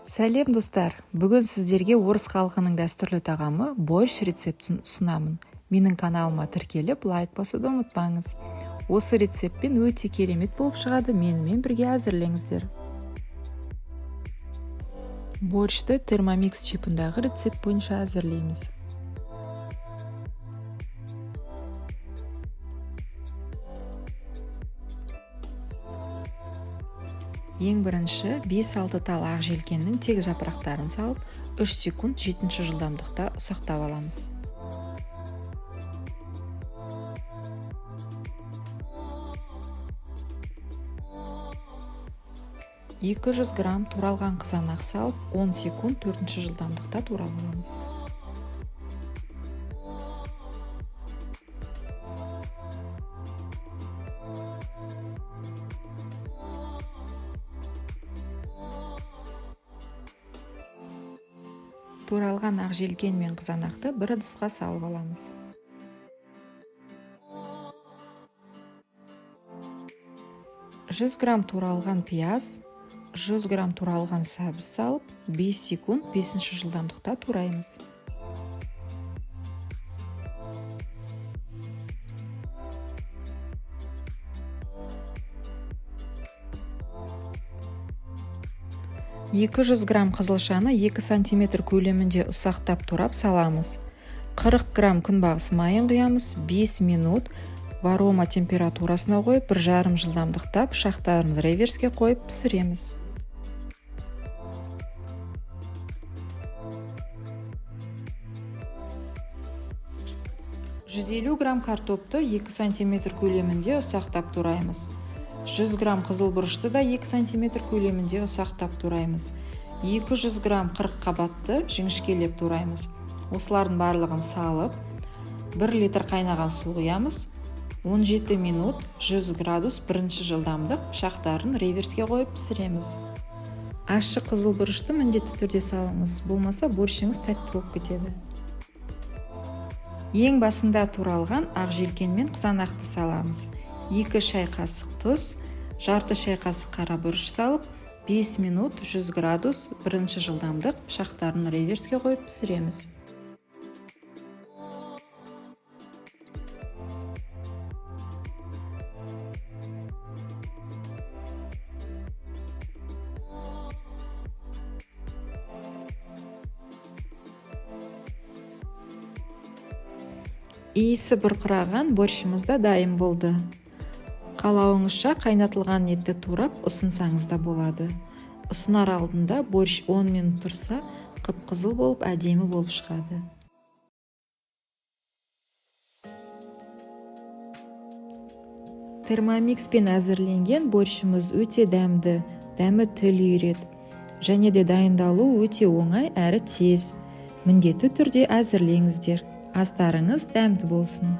Сәлем, достар! Бүгін сіздерге орыс халқының дәстүрлі тағамы борщ рецептін ұсынамын. Менің каналыма тіркеліп, лайк басуды ұмытпаңыз. Осы рецептпен өте керемет болып шығады, менімен бірге әзірлеңіздер. Борщты Thermomix чипындағы рецепт бойынша әзірлейміз. Ең бірінші 5-6 тал ақ желкеннің тек жапырақтарын салып, 3 секунд 7 жылдамдықта ұсақтап аламыз. 200 грамм туралған қызанақ салып, 10 секунд 4 жылдамдықта турап аламыз. Туралған ақ желкен мен қызанақты бір ыдысқа салып аламыз. 100 грамм туралған пияз, 100 грамм туралған сәбіз салып, 5 секунд 5 жылдамдықта тураймыз. 200 грамм қызылшаны 2 сантиметр көлемінде ұсақтап турап саламыз. 40 грамм күнбағыс майын құямыз, 5 минут варома температурасына қойып, 1,5 жылдамдықта пышақтарын реверске қойып пісіреміз. 150 грамм картопты 2 сантиметр көлемінде ұсақтап тураймыз. 100 грамм қызыл бұрышты да 2 сантиметр көлемінде ұсақтап тураймыз. 200 грамм 40 қабатты жіңішкелеп тураймыз. Осылардың барлығын салып, 1 литр қайнаған су құямыз. 17 минут 100 градус 1 жылдамдық пышақтарын реверске қойып пісіреміз. Ащы қызыл бұрышты міндетті түрде салыңыз, болмаса борщыңыз тәтті болып кетеді. Ең басында туралған ақ желкен мен қызанақты саламыз. 2 шай қасық тұз, жарты шай қасық қара бұрыш салып, 5 минут 100 градус 1 жылдамдық пышақтарын реверске қойып пісіреміз. Иісі бұрқыраған борщымыз да дайын болды. Қалауыңызша қайнатылған етті турап ұсынсаңыз да болады. Ұсынар алдында борщ 10 минут тұрса, қып-қызыл болып әдемі болып шығады. Термомикспен әзірленген борщымыз өте дәмді, дәмі тіл үйіреді. Және де дайындалу өте оңай әрі тез. Міндетті түрде әзірлеңіздер. Астарыңыз дәмді болсын.